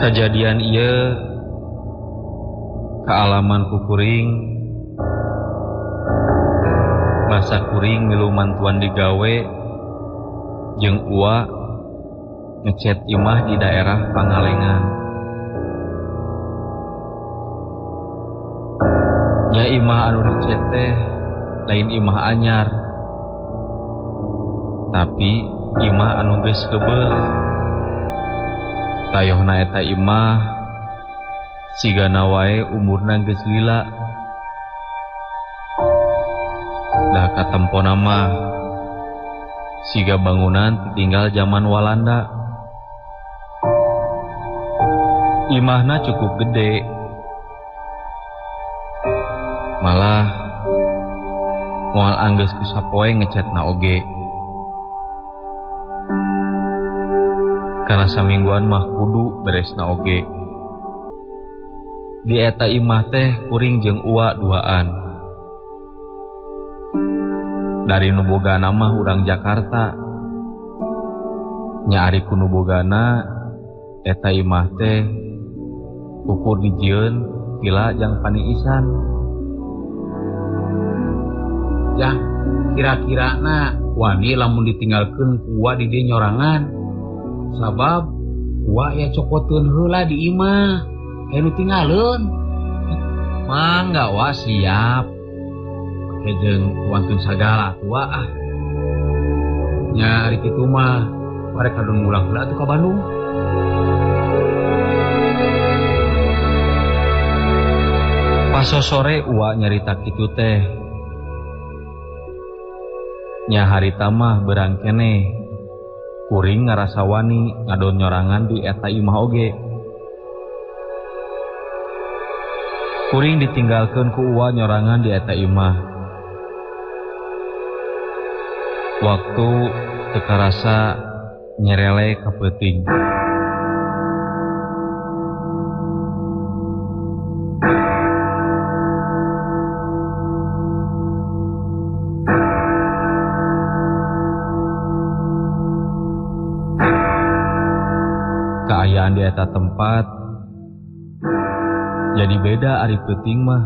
Kejadian ieu kaalaman ku kuring masa kuring milu mantuan digawe jeung Uwa ngecet imah di daerah Pangalengan. Nya imah anu dicet teh lain imah anyar, tapi imah anu geus kebel. Tayohna eta imah sigana wae umurna geus lila. Dah katempona mah siga bangunan tinggal zaman Walanda. Imahna cukup gede. Malah moal anggeus ku sapoe ngecetna oge. Karena samingguan mah kudu beresna oge. Di eta imah teh kuring jeung Uwa duaan. Dari nu bogana mah urang Jakarta. Nya ari ku nu bogana eta imah teh ukur dijieun pila jang paniisan. Jah, kira-kirana wani lamun ditinggalkeun ku Uwa di dieu nyorangan. Sabab Uwa ya cokoteun heula di imah, aya nu tinggaleun. Mangga Wa siap. Pake jeung wantun sagala tua ah. Nya ari kitu mah barek kadon mulang heula atuh ka Bandung. Paso sore Uwa nyarita kitu teh. Nya harita mah berang keneh. Kuring ngarasa wani ngadon nyorangan di eta imah oge. Kuring ditinggalkeun ku Uwa nyorangan di eta imah. Waktu teu karasa nyerele ka peuting. Kaayaan di eta tempat jadi beda ari peuting mah.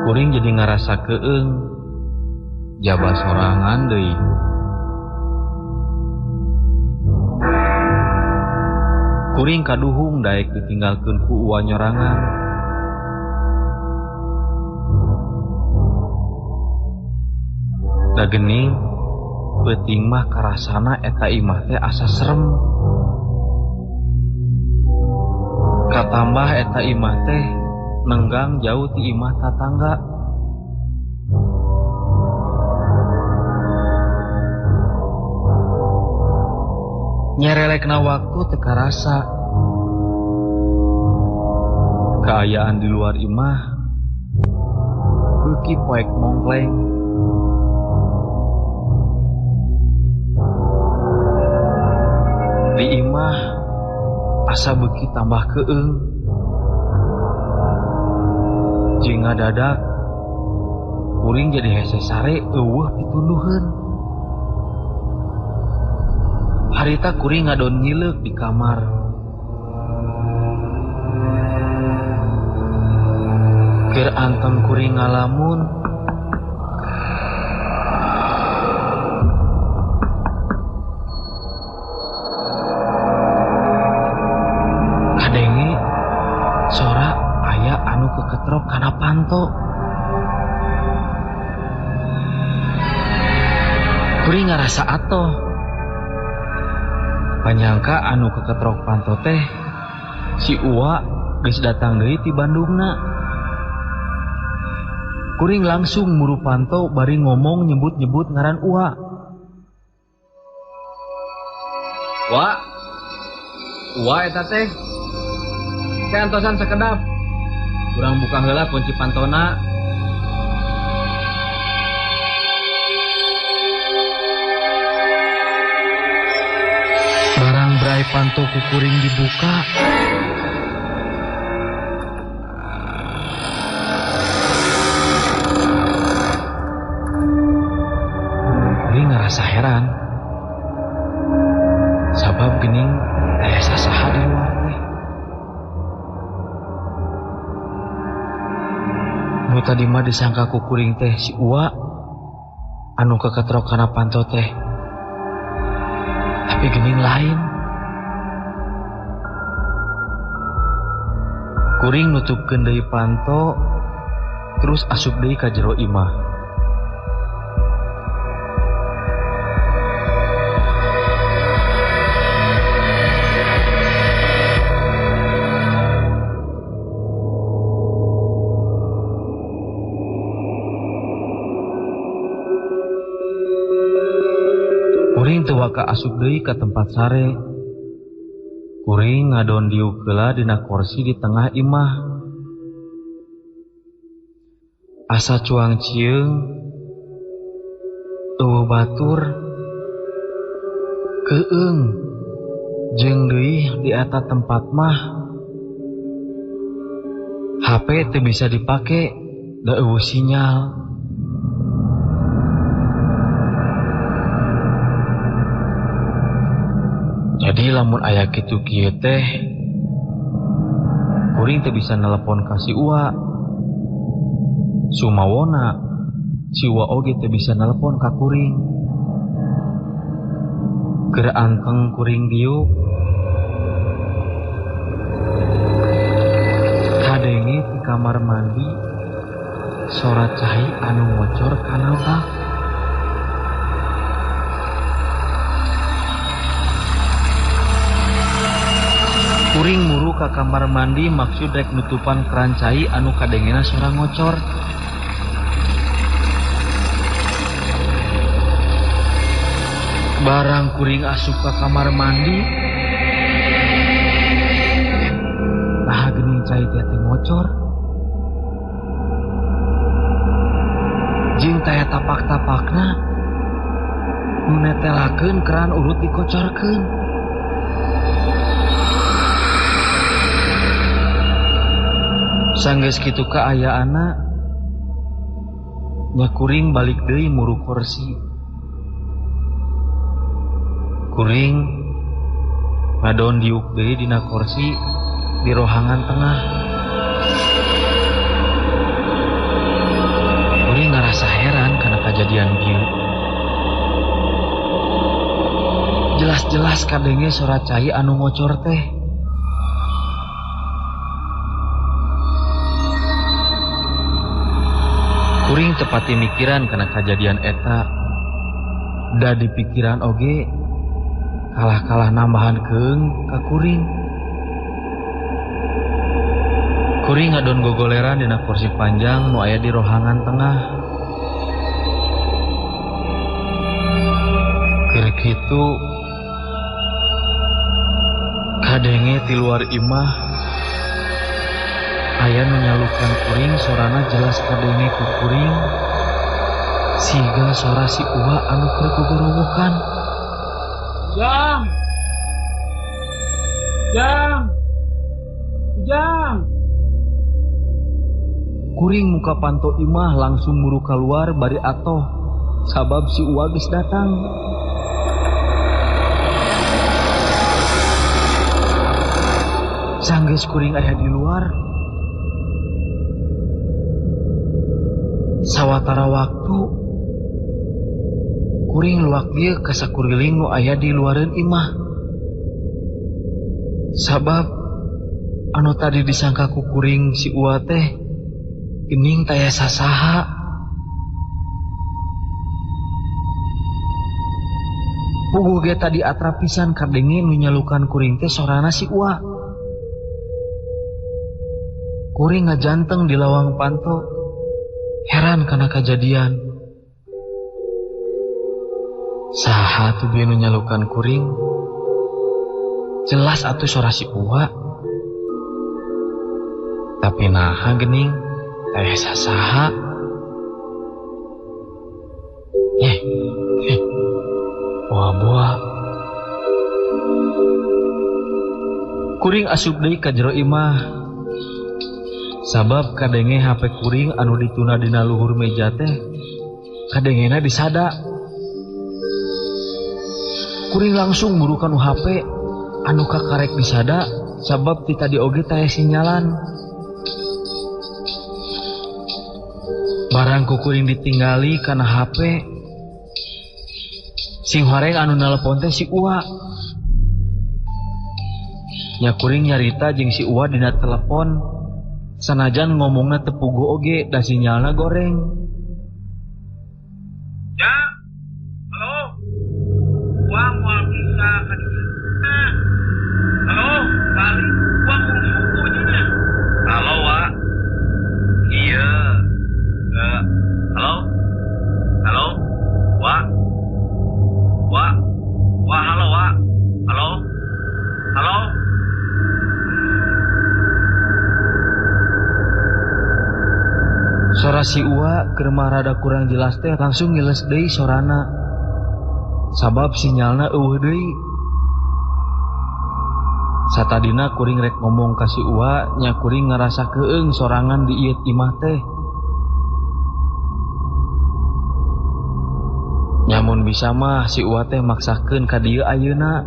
Kuring jadi ngarasa keung jaba sorangan deui. Kuring kaduhung daek ditinggalkeun ku Uwa nyorangan. Da geuning peuting mah karasana eta imah teh asa serem. Katambah eta imah teh nenggang jauh ti imah tatangga. Nyerelekna waktu teu karasa. Kaayaan di luar imah beuki poek mongkleng. Di imah asa beuki tambah keung. Jeung ngadadak kuring jadi hese sare eueuh pitunduheun. Harita kuring ngadon nyileuk di kamar. Keur anteng kuring ngalamun, kadenge sora aya anu keketrok kana panto. Kuring ngarasa atoh. Panyangka anu keketrok panto teh si Uwa geus datang deui ti Bandungna. Kuring langsung muru panto bari ngomong nyebut-nyebut ngaran Uwa. Wa, Uwa eta teh. Kantosan sakedap. Kurang buka heula kunci pantona. Barang brai panto ku kuring dibuka. Kuring ngerasa heran. Sabab geuning Anu tadi mah disangka ku kuring teh si Uwa anu kaketrok kana panto teh. Tapi gening lain. Kuring nutupkeun deui panto terus asup deui ka jero imah. Kuring teu waka asup deui ka tempat sare. Kuring ngadon diuk heula dina kursi di tengah imah. Asa cuang cieung, eueuh batur, keung, jeung deui di eta tempat mah. HP teu bisa dipake, da eueuh sinyal. Jadi lamun aya kitu kieu teh kuring teu bisa nelepon ka si Uwa. Sumawona si Uwa oge teu bisa nelepon ka kuring. Keur anteng kuring diuk kadenge di kamar mandi sora cai anu ngocor kana bak. Kuring muru ka kamar mandi maksud rek nutupan keran cai anu kadengena sora ngocor. Barang kuring asup ka kamar mandi, nah geuning cai teh teu ngocor. Jeung taya tapak-tapakna nu netelakeun keran urut dikocorkeun. Sanggeus kitu kaayaanna nya kuring balik deui muru kursi. Kuring ngadon diuk deui dina kursi di rohangan tengah. Kuring ngarasa heran kana kajadian bieu. Jelas-jelas kadenge sora cai anu ngocor teh. Kuring tepati mikiran kana kajadian eta. Da di pikiran oge kalah-kalah nambahan keung ka kuring. Kuring ngadon gogoleran dina kursi panjang nu aya di rohangan tengah. Keur kitu kadenge ti luar imah aya nu nyalukan kuring, sorana jelas kadenge ku kuring siga sora si Uwa anu keur gogorowokan. Jang, jang, jang. Kuring muka panto imah langsung muru keluar bari atoh sabab si Uwa geus datang. Sanggeus kuring aya di luar, sawatara waktu kuring luak dieu ka sakuriling nu aya di luareun imah. Sabab anu tadi disangka ku kuring si Uwa teh geuning taya sasaha. Puguh ge tadi atrap pisan kadenge nu nyalukan kuring teh sorana si Uwa. Kuring ngajanteng di lawang panto, heran kana kajadian. Saha tuh bieu nu nyalukan kuring? Jelas atuh sora si Uwa. Tapi naha geuning teh sasaha. Boa-boa. Kuring asup deui ka jero imah. Sabab kadenge HP kuring anu dituna dina luhur meja teh kadengena disada. Kuring langsung buru kanu HP anu kakarek disada sabab ti tadi oge taya sinyalan. Barang ku kuring ditinggali kana HP. Sing horeng anu nelpon teh si Uwa. Nya kuring nyarita jeung si Uwa dina telepon. Sanajan ngomongna teu puguh oge da sinyalna goreng. Ya, halo. Uwa moal bisa ka dieu. Halo, balik Uwa urus suku nya. Halo, Wa. Iya. Halo. Halo. Wa. Wa. Wa, halo, Wa. Halo. Halo. Sora si Uwa keur mah rada kurang jelas teh langsung ngiles deui sorana. Sabab sinyalna eueuh deui. Satadina kuring rek ngomong ka si Uwa nya kuring ngarasa keung sorangan di ieu imah teh. Nyamun bisa mah si Uwa teh maksakeun ka dieu ayeuna.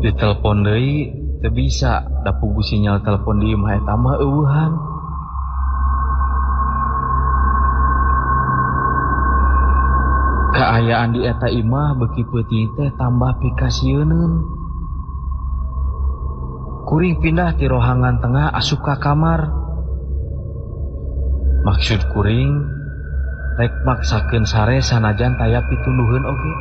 Ditelepon deui teu bisa, da puguh sinyal telepon di imah eta mah eueuhan. Kaayaan di eta imah beuki peuting teh tambah pikasieuneun. Kuring pindah ti rohangan tengah asup ka kamar. Maksud kuring rek maksakeun sare sanajan taya pitunduheun oge.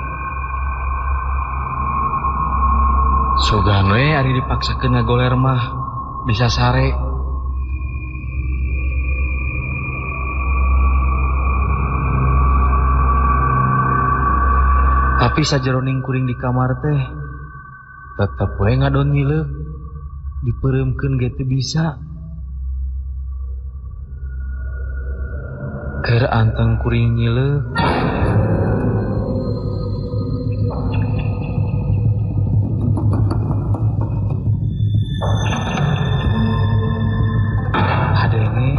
Sugan we ari dipaksakeun ngagoler mah bisa sare. Tapi sajeroning kuring di kamar teh tetep we ngadon ngileuk, dipeureumkeun ge teu bisa. Keur anteng kuring ngileuk, hadenge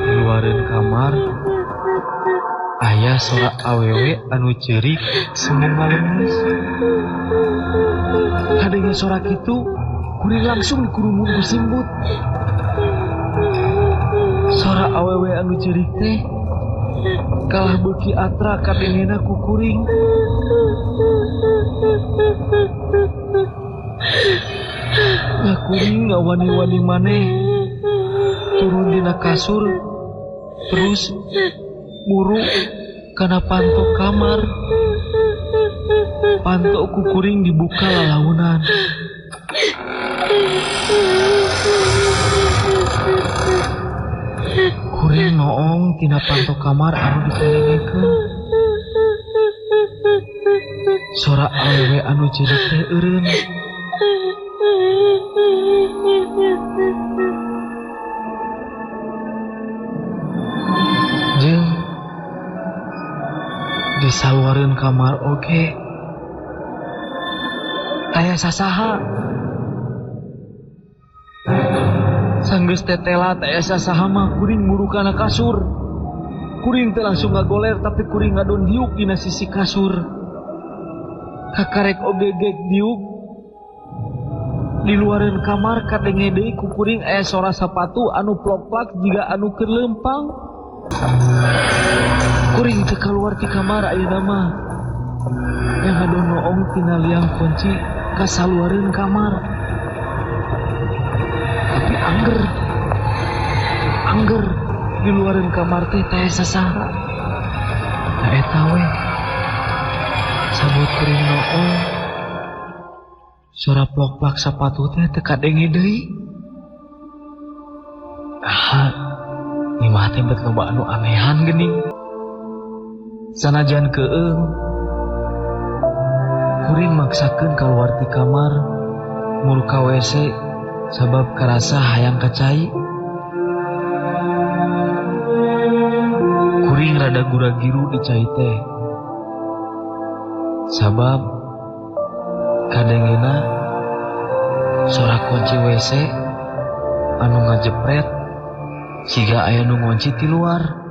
di luareun kamar aya sora awewe anu ceurik sembung ngaleungis. Hadenge sora kitu, kuring langsung dikurumun ku simbut. Sora awewe anu ceurik teh kalah beuki atra kadengena ku kuring. Lah kuring ngawani-wani maneh turun dina kasur terus muru kana panto kamar. Panto ku kuring dibuka lalaunan. Kuring noong tina panto kamar anu dipelengekeun. Sora awewe anu ceurik teh eureun. Jeung di saluareun kamar oge aya sasaha. Sanggeus tetela teh sasaha mah kuring muru kana kasur. Kuring teh langsung ngagoler tapi kuring ngadon diuk dina sisi kasur. Kakarek oge gek diuk. Di luareun kamar kadenge deui ku kuring aya sora sapatu anu plok-plak jiga anu keur leumpang. Kuring teu kaluar ti kamar ayeuna mah. Yang ngadon noong tina liang kunci ka saluareun kamar. Tapi angger di luareun kamar teh teh sasaha. Ta eta we. Sabut kuring noong suara plok-plak sapatu teh teu kadenge deui. Ah, imah teh bet loba anu anehan geuning. Sanajan keung, kuring maksakeun kaluar ti kamar, muru ka WC sabab karasa hayang ka cai. Kuring rada gura-giru di cai teh. Sabab kadengena sora kunci WC anu ngajepret siga aya nu ngunci ti luar.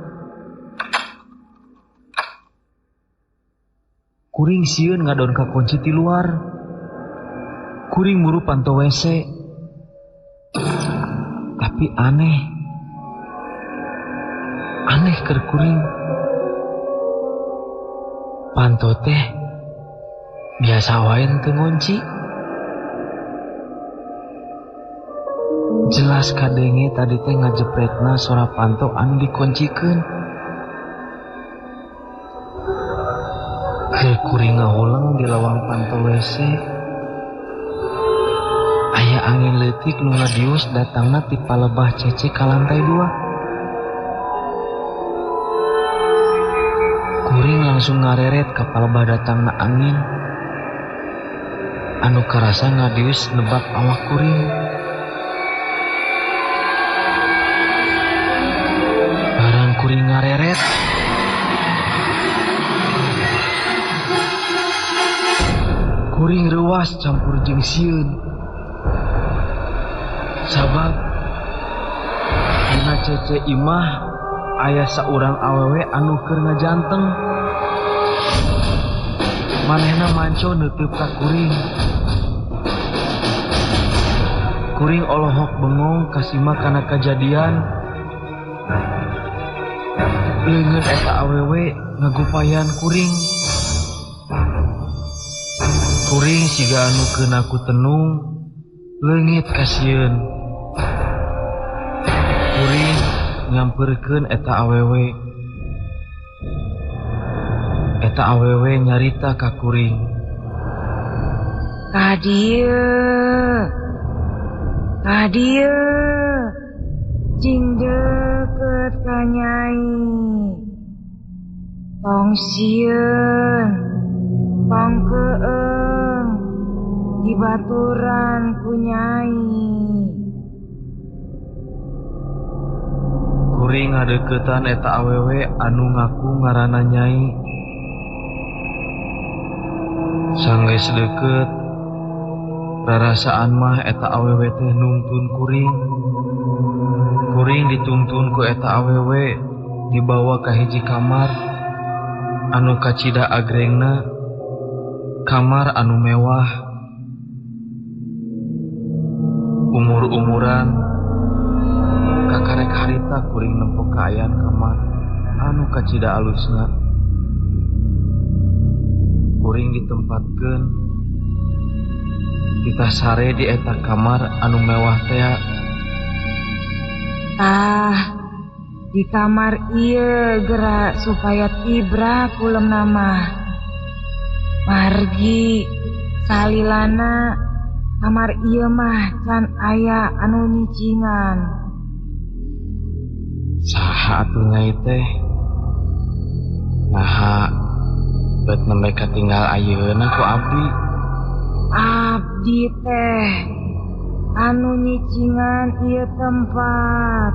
Kuring sieun ngadon ka kunci ti luar. Kuring muru panto WC. Tapi aneh. Aneh keur kuring. Panto teh biasa wae teu ngunci. Jelas kadenge tadi teh ngajepretna sora panto anu dikuncikeun. Keur kuring ngahuleng di lawang panto WC. Aya angin leutik nu ngadius datangna ti palebah cece ka lantai 2. Kuring langsung ngareret ka palebah datangna angin. Anu karasa ngadius nebak awak kuring. Barang kuring ngareret, kuring reuas campur jeung sieun. Sabab dina cece imah aya saurang awewe anu keur ngajanteng. Manehna manco neuteub ka kuring. Kuring olohok bengong kasima kana kajadian. Leungeun eta awewe ngagupayan kuring. Kuring siga anu keuna ku tenung, leungit kasieun. Kuring nyamperkeun eta awewe. Eta awewe nyarita ka kuring. Ka dieu. Ka dieu. Cing deukeut ka Nyai. Tong sieun, tong keung, dibaturan ku Nyai. Kuring ngadeuketan eta awewe anu ngaku ngaranna Nyai. Sanggeus deukeut, rarasaan mah eta awewe teh nungtun kuring. Kuring ditungtun ku eta awewe dibawa ka hiji kamar anu kacida agrengna, kamar anu mewah. Umur-umuran kakarek harita kuring nempo kaayaan kamar anu kacida alusna. Kuring ditempatkeun kita sare di eta kamar anu mewah tea. Tah, di kamar ieu gerak supaya tibra kulemna mah. Margi salilana kamar ieu mah can aya anu nyicingan. Saha atuh Nyai teh? Naha bet nembe katinggal ayeuna ku abdi. Abdi teh anu nyicingan ieu tempat.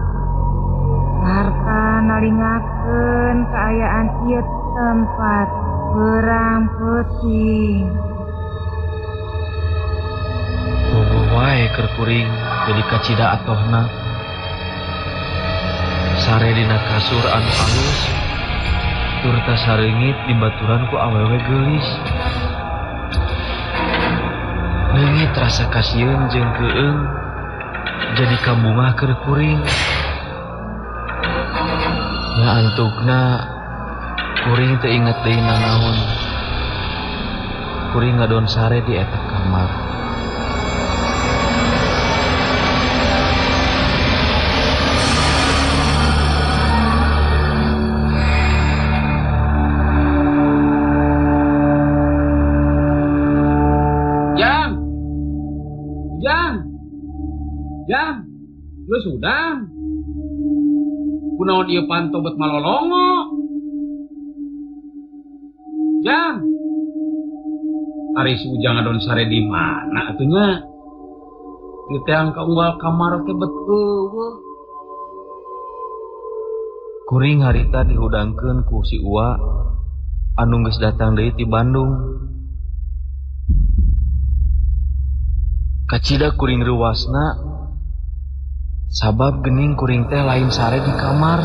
Sarta nalingakeun kaayaan ieu tempat berang peuting. Puguh wae keur kuring jadi kacida atohna. Sare dina kasur anu alus turta sareungit dibaturan ku awewe geulis. Leungit rasa kasieun jeung keung jadi kabungah keur kuring. Ya antukna kuring teu inget deui nanaon. Kuring ngadon sare di eta kamar. Jang, Jang, Jang, geus hudang. Kunaon ieu panto bet malolongo? Jang, ari si Ujang ngadon sare di mana atuh nya? Di teang ka unggal kamar teh bet eueuh. Kuring harita dihudangkeun ku si Uwa anu geus datang deui ti Bandung. Kacida kuring reuasna sabab gening kuring teh lain sare di kamar.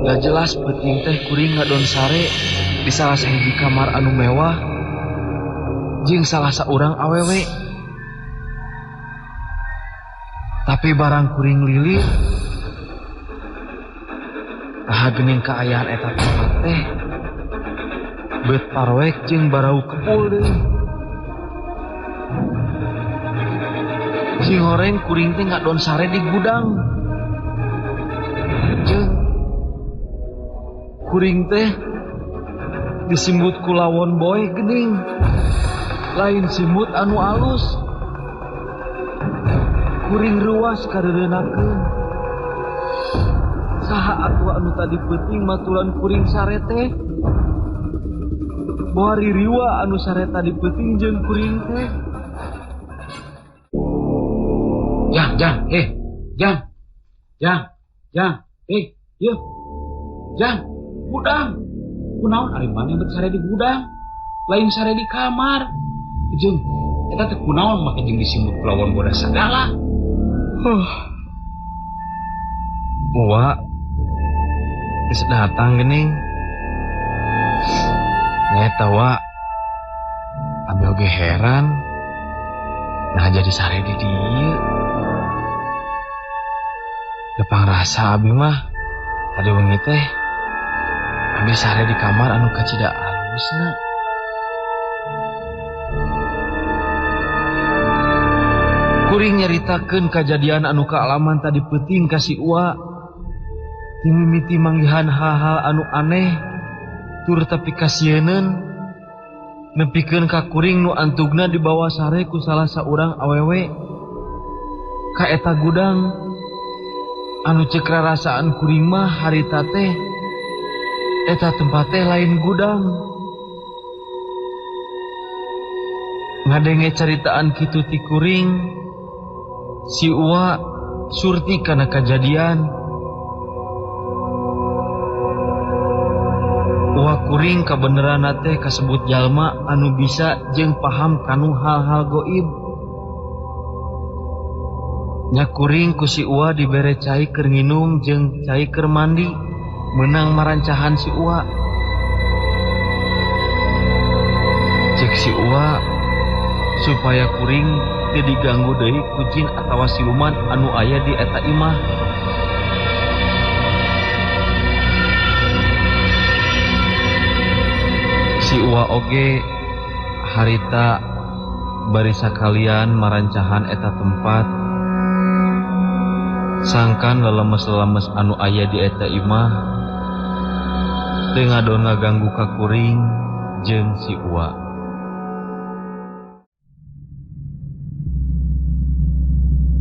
Gak jelas peuting teh kuring ngadon sare di salah sahiji kamar anu mewah. Jeung salah saurang awewe. Tapi barang kuring lilir tah geuning kaayaan eta tempat teh beut parwek jeung barau kepul deui. Sihoreng kuring teh ngadon sare di gudang. Jeung kuring teh disimbut ku lawon boy geuning. Lain simbut anu alus. Kuring ruas kareurenakeun. Saha atuh anu tadi peuting maturan kuring sare teh? Boa ririwa anu sare tadi peuting jeung kuring teh. Jang, jang, jang, jang, jang, yeuh, jang, gudang. Kunaon ari maneh bet sare di gudang, lain sare di kamar. Jeung eta teh kunaon make jeung disimbut ku lawon bodas sagala. Uwa, geus datang geuning. Nyata wa, abi oge heran. Nah jadi sare di dieu. Depang rasa abi mah tadi wengi teh abi sare di kamar anu kacida alusna. Kuring nyaritakeun kajadian anu kaalaman tadi peuting ka si Uwa. Timimiti manggihan hal-hal anu aneh tur tapi kasieun nepikeun ka kuring nu antugna dibawa sare ku salah saurang awewe ka eta gudang anu ceuk rarasaan kuring mah harita teh eta tempat teh lain gudang. Ngadenge caritaan kitu ti kuring, si Uwa surti kana kajadian. Uwa kuring kabeneranna teh kasebut jalma anu bisa jeung paham kanu hal-hal goib. Nya kuring ku si Uwa dibere cai keur nginum jeung cai keur mandi, meunang marancahan si Uwa. Cek si Uwa supaya kuring teu diganggu deui ku jin atawa siluman anu aya di eta imah. Si Uwa oge harita bari sakalian marancahan eta tempat, sangkan lelemes-lelemes anu aya di eta imah teu ngadon ngaganggu ka kuring jeung si Uwa.